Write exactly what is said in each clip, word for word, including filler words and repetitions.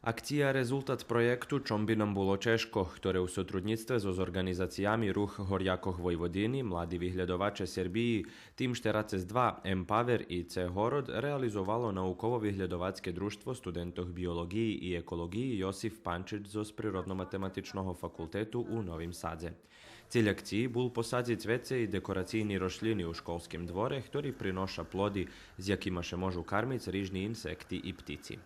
Акция резултат проєкту Чом би нам було чежко, хтори у сотруднїцтве зоз орґанизациями Рух горякох Войводини, Млади виглєдоваче Сербиї, Тим штерацец два, Емпавер и Це город реализовало Науково-виглєдовацке дружтво студентох биолоґиї и еколоґиї Йосиф Панчич зоз Природно-математичного факултету у Новим Садзе. Циль акциї бул посадзиц вецей декорацийни рошлїни у школским дворе, хтори приноша плоди, з якима ше можу кармиц рижни инсекти и птици.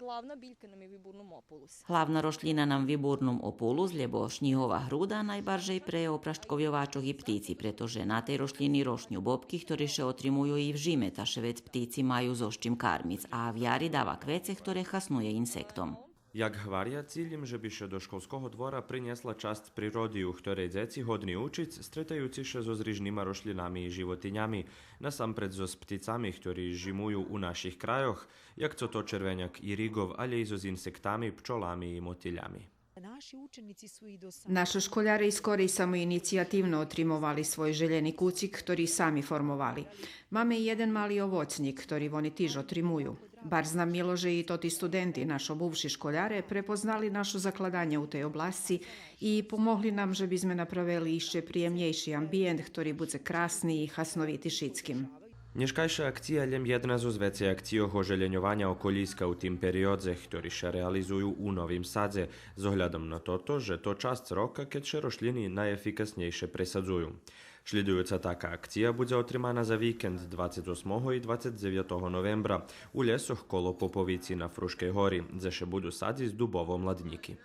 Главна билька нам је вибурнум опулус. Главна рошлїна нам вибурнум опулус, лєбо шнїгова груда, найбаржей пре опраштковйовачох и птици, прето же на тей рошлїни рошню бобки, хтори ше отримую и в жиме, та ше вец птици маю зоз чим кармиц, а в яри дава квеце, хторе хаснує инсектом. Як гваря, циль им же би ше до школского двора принєсла часц природи, у хторей дзеци годни учиц, стретаюци ше зоз рижнима рошлїнами и животинями, насампред зоз птицами, хтори жимую у наших крайох, як цо то червеняк и риґов, алє и зоз инсектами, пчолами и мотилями. Нашо школяре и скорей самоинициятивно отримовали свой желєни куцик, хтори сами формовали. Маме и єден мали овоцнїк, хтори вони тиж отримую. Барз нам мило же и тоти студенти, нашо бувши школяре, препознали нашо закладанє у тей обласци и помогли нам же би зме направели ище приємнєйши амбиєнт, хтори будзе красни и хасновити шицким. Нєшкайша акция лєм єдна зоз вецей акцийох ожелєньованя околїска у тим периодзе, хтори ше реализую у Новим Садзе, з оглядом на тото же то часц рока кед ше рошлїни найефикаснєйше пресадзую. Шлїдуюца така акция будзе отримана за викенд двацец осмого и двацец дзевятого новембра у лєсох коло Поповици на Фрушкей гори, дзе ше буду садзиц дубово младнїки.